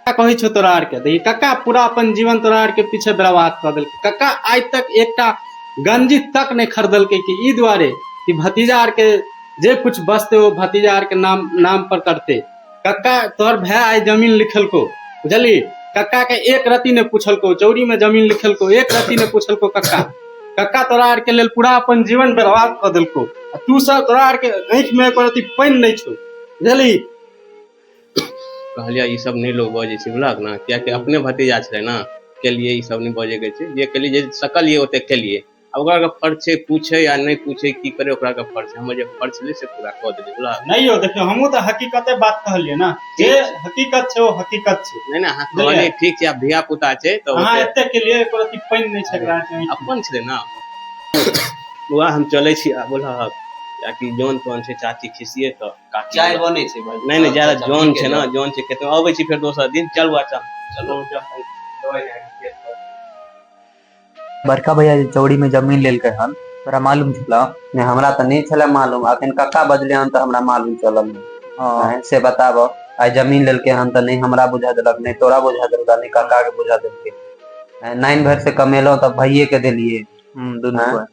कहै छौ तोरा आरके देखी कक्का पूरा अपन जीवन तोरा आरके पीछे बर्बाद कऽ देलकै कक्का आइ तक एकटा गंजी तक नहि खरीदलकै कि ई दुआरे कि भतीजा आरके जे कुछ बचतै ओ भतीजा आरके नाम नाम पर करतै कक्का तोहर भाय आइ जमीन लिखलको बुझली कक्का के एक रत्ती नहि पुछलको चौरी में जमीन लिखलको एक रत्ती नहि पुछलको कक्का कक्का तोरा आरके लेल पूरा अपन जीवन बर्बाद कऽ देलको आ तू सब तोरा आरके आँखि में एको रत्ती पानि नहि छौ बुझली कहलियै ई सब नहि लोग बजै छै बुझलक ने कियाकि अपने भतीजा छलै ने केलियै ई सब नहि बजैके छै जे केलियै जे सकलियै ओते केलियै आ ओकरा के फर्ज छै पूछे या नहि पूछे की करे ओकरा के फर्ज छै हमर जे फर्ज छलै से पूरा कऽ देलियै बुझलक नहि यौ देखियौ हमहूँ तऽ हकीकते बात कहलियै ने जे हकीकत छै ओ हकीकत छै नहि नहि अहाँ कहलियै ठीक छै आब धिया पुता छै तऽ अहाँ एते केलियै एको रत्ती पानि नहि छै एकरा अपन छलै ने बौआ हम चलै छी आ बोलहक कियाकि जौन तौन छै चाची खिसिये तऽ काकी चाय बनै छै भाई नहि नहि ज्यादा जौन छै ने जौन छै खेतमे अबै छी फेर दोसर दिन चल बौआ चल चलो चल बड़का भैया जे चौरी में जमीन लेलकै हन तोरा मालूम छला नहि हमरा तऽ नहि छलै मालूम अखन कक्का बजले हन तऽ हमरा मालूम चलल हँ आँय, से बताब आइ जमीन लेलकै हन तऽ नहि हमरा बुझा देलक नहि तोरा बुझा देलक नहि कक्का के बुझा देलकै आँय, नाइन भरि से कमेलहुँ तऽ भैये के देलियै दुनू आँय? कोइ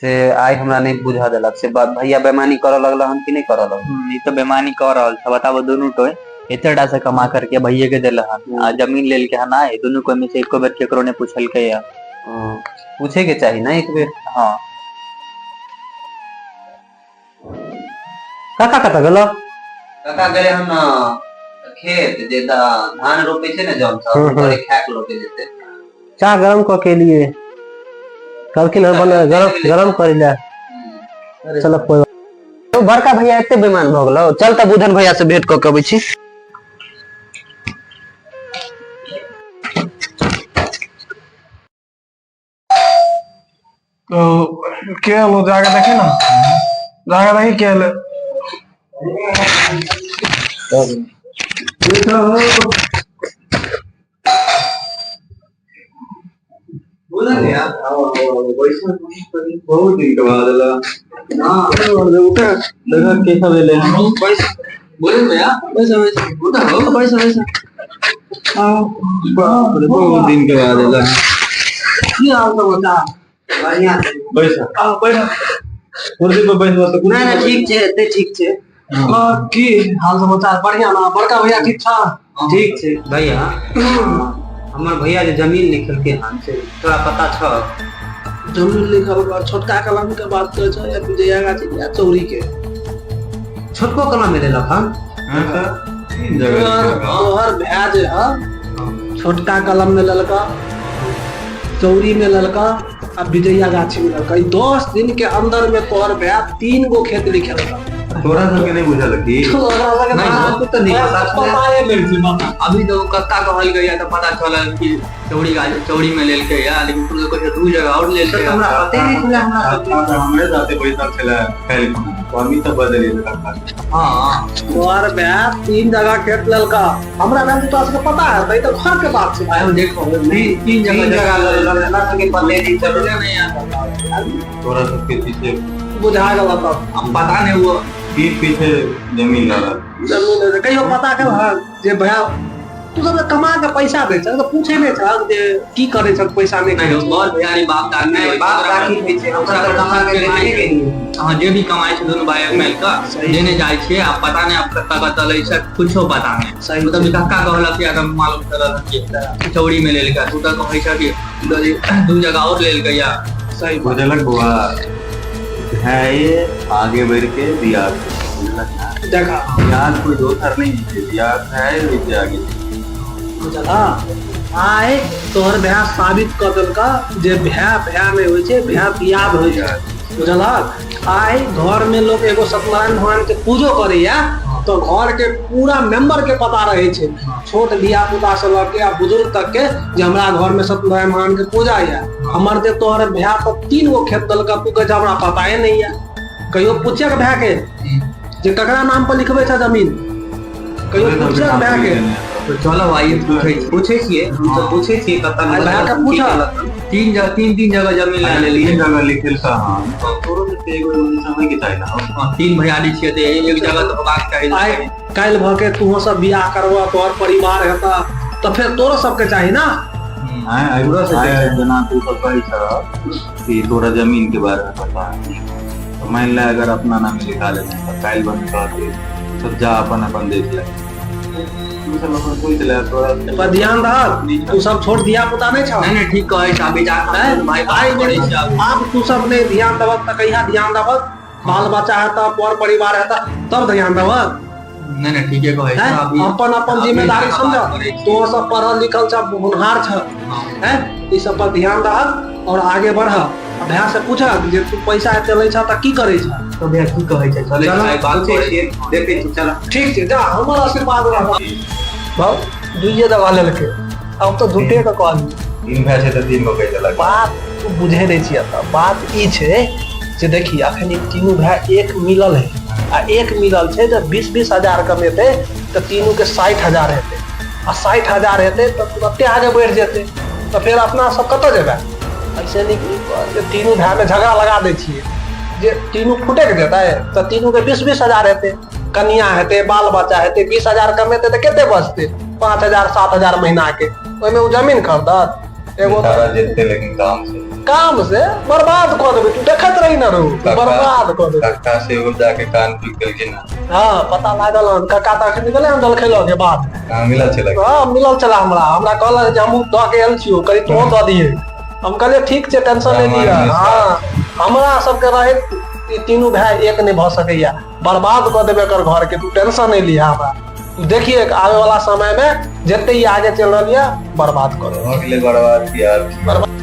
से आइ हमरा नहि बुझा देलक से भैया बेमानी करऽ लगल हन कि नहि करऽ लगल ई तऽ बेमानी कऽ रहल छै बताबो दुनू टोय एते टा से कमा करके भैये के देल हन आ जमीन लेलके हन आइ दुनू कोइ में से एको बेर केकरो नहि पूछलकै या पूछे के चाही ना एक बेर हाँ काका कतऽ गेलो काका गेले हन खेत जे धान रोपे छै ने जौन सब ओकरे खाय के लोके जेते चाह गरम कऽ के लिए कहलखिन हन बना गरम गरम करै लए चलो कोई तो बड़का भैया एते बेमान भऽ गेलो चल तऽ बुधन भैया से भेंट कऽ के अबै छी तो के हलो जाके देखे ना जाके देखी के हलो बहुत दिन के बाद एला देखा के सब एले बाप रे बहुत दिन के बाद एला बढ़िया छै बैस कुर्सी पर बैस तऽ नहि नहि ठीक छै एते ठीक छै की हाल समाचार बढ़िया ना बड़का भैया ठीक छा ठीक छै भैया हमर भैया जे जमीन लिखलकै हन से तोरा पता छौ जमीन लिखल बा छोटका कलम के बात करै छौ या विजया गाछी या चौरी के छोटको कलम में लेलक हन तीन जगह लिखलक हन। तोहर भाय जे ह छोटका कलम में लेलका चौरी में लेलका आ विजया गाछी में लेलका ई 10 दिन के अंदर में तोहर भाय तीन गो खेत लिखेलका तोरा सबके नहि बुझल की तोरा सबके नहीं, नाम हमको तो नहीं पता छलै। पताए नहि छै बाबा। अभी तो कक्का कहल गया तऽ पता चलल कि चौरी गाछ चौरी में लेलकै या लेकिन तू लोग कहै छै दू जगह और लेलकै तऽ हमरा पते नहि छलै हमरा सबके काका हमरे साथे बैसल छलै काल्हि खुना तो हम तऽ बदलियै काका हाँ तोहर भाय तीन जगह खेत लेलका हमरा नाम तोरा सबके पता है ई तऽ घर के बात छै भाई हम देखो तीन तीन जगह तीन जगह लेलक हमरा सबके पते नहि चलल नहीं आता तोरा सबके पीछे बुझा गेल तब अब पता नहीं वो पीठ पीछे जमीन लागल जमीन रहै। कहियो पता के हँ जे भैया तू सब कमा के पैसा दै छह तऽ पूछे नहि छह जे की करै छह पैसा नहि नहीं बड़ भैयारी बाप दादी नहि बाप राखी होइ छै हम सब तऽ कमा के देने गेलियै हाँ जे भी कमाइ छै दुनू भाई मिल कऽ देने जाइ छियै आ पता नहि आब कतऽ कतऽ लै छै कुछो पता नहि सही मतलब जे कक्का कहलक कि अगर मालूम चलल कि चौरी में लेलकै तू तऽ कहै छ कि दू जगह और लेलकै या सही बात बुझलक बौआ है आगे बढ़ के दियाद बुझलक ना देखा दियाद कोई दोसर नहीं है दियाद है ओहिसे आगे बुझला आइ तोहर भाय साबित कऽ देलका जे भाय भाय नहि होइ छै भाय दियाद होइ छै बुझलक आइ घर में लोग एगो सत्यनारायण भगवान के पूजो करैया तऽ घर के पूरा मेंबर के पता रहै छै छोट धिया पुता से लऽ के आ बुजुर्ग तक के जे हमरा घर में सत्यनारायण भगवान के पूजा या हमर जे तोहर भाय तऽ तीन गो खेत देलका तू कहै छै हमरा पताए नहि या कहियो पूछक भाय के जे ककरा नाम पर लिखबै छ जमीन कहियो पूछक भाय के तो चलो आइए पूछै छी। पूछै छियै, हमसब पूछै छियै कतऽ आइ भाय के की पूछह। केलक हन। तीन तीन जगह जमीन लए लेलियै। तीन जगह लिखेलका हन तऽ तोरो सबके एगो एगो दिशा होइके चाही ने हौ। हाँ, तीन भैयारी छियै तऽ एक जगह तऽ होबाक चाही। आइ काल्हि भऽ के तूहो सब बियाह करबह, तोहर परिवार हेतह, तऽ फेर तोरो सबके चाही ना। आँय, आइ आइ जेना तू सब कहै छह कि तोरा जमीन के बारे में पता है, तऽ मानि ले अगर अपना नाम लिखा लेने तऽ काल्हि बन कहतै सब जा अपन अपन देख ले, तू सब अपन सोचि ले तोरा। पर ध्यान रहत, तू सब छोट धिया पुता नहि छह। नहीं नहीं, ठीक कहै छै, अभी जाके हैं? भाई बात आइ करै छी आब। आब तू सब नहि ध्यान देबह तऽ कहिया ध्यान देबह? बाल बच्चा हेतह, पर परिवार हेतह, तब ध्यान देबह? नहीं नहीं, ठीके कहै छै। हैं? अभी अपन अपन अभी जिम्मेदारी जाके समझ। बात करै छी। तो सब पढ़ल लिखल छ, होनहार छ। हाँ। हैं, ई सब पर ध्यान दहक और आगे बढ़। भैया से पूछक जे तू पैसा एते लै छह तऽ की करै छह। तो भैया की कहै छै, चलै चलो छी, आइ बात पूछै करै छियै, देखै छियै, चलो। ठीक छै, जा, हमर आशीर्वाद रहत। बाबू दुइये दबा लेलकै, हम तऽ झूठे के कहलियै। तीन भाय छै तऽ तीन गो कहि देलक। बात तू बुझे नहि छियै तऽ बात ई छै जे देखी अखन ई तीनू भाय एक मिलल है, आ एक मिलल छै तऽ 20-20 हजार कमेतै तऽ तीनू के 60,000 हेतै, आ 60,000 हेतै तऽ तुरते आगे बढ़ि जेतै, तऽ फेर अपना सब कतऽ जेबै? ऐसे नीक जे तीनू भायमे झगड़ा लगा दै छियै जे तीनू फुटकि जेतै, तऽ तीनूके 20-20 हजार हेतै, कनिया हेतै, बाल बच्चा हेतै, 20,000 कमेतै तऽ कते बचतै? 5,000 7,000 महीनाके, ओहिमे ओ जमीन खरीदत एगो सारा जेतै लेकिन काम से काम से बर्बाद कऽ देबै, तू देखैत रही ने रहू, काका- बर्बाद कऽ देबै। काका से एगो जाके कान पीट देलखिन हन। हँ, पता लागल हन, काका तऽ अखन गेलै हन जलखै लऽ के बाद। कहाँ मिलल छलै? हँ, मिलल छलै हमरा, हमरा कहलक जे हमहूँ दऽ के आयल छियौ, कही तोहो दऽ दिहे। हम कहलियै ठीक छै, टेंशन नहि लिअ। हँ, हमरा सबके रहैत ई तीनू भाय एक नहि भऽ सकैया, बर्बाद कऽ देबै एकर घरके, तू टेंशन नहि लिअ हमरा। तू देखिए आबे वाला समय में जते ई आगे चलि रहल यऽ, बर्बाद कऽ देबै। भऽ गेलै बर्बाद की आब? बर्बाद।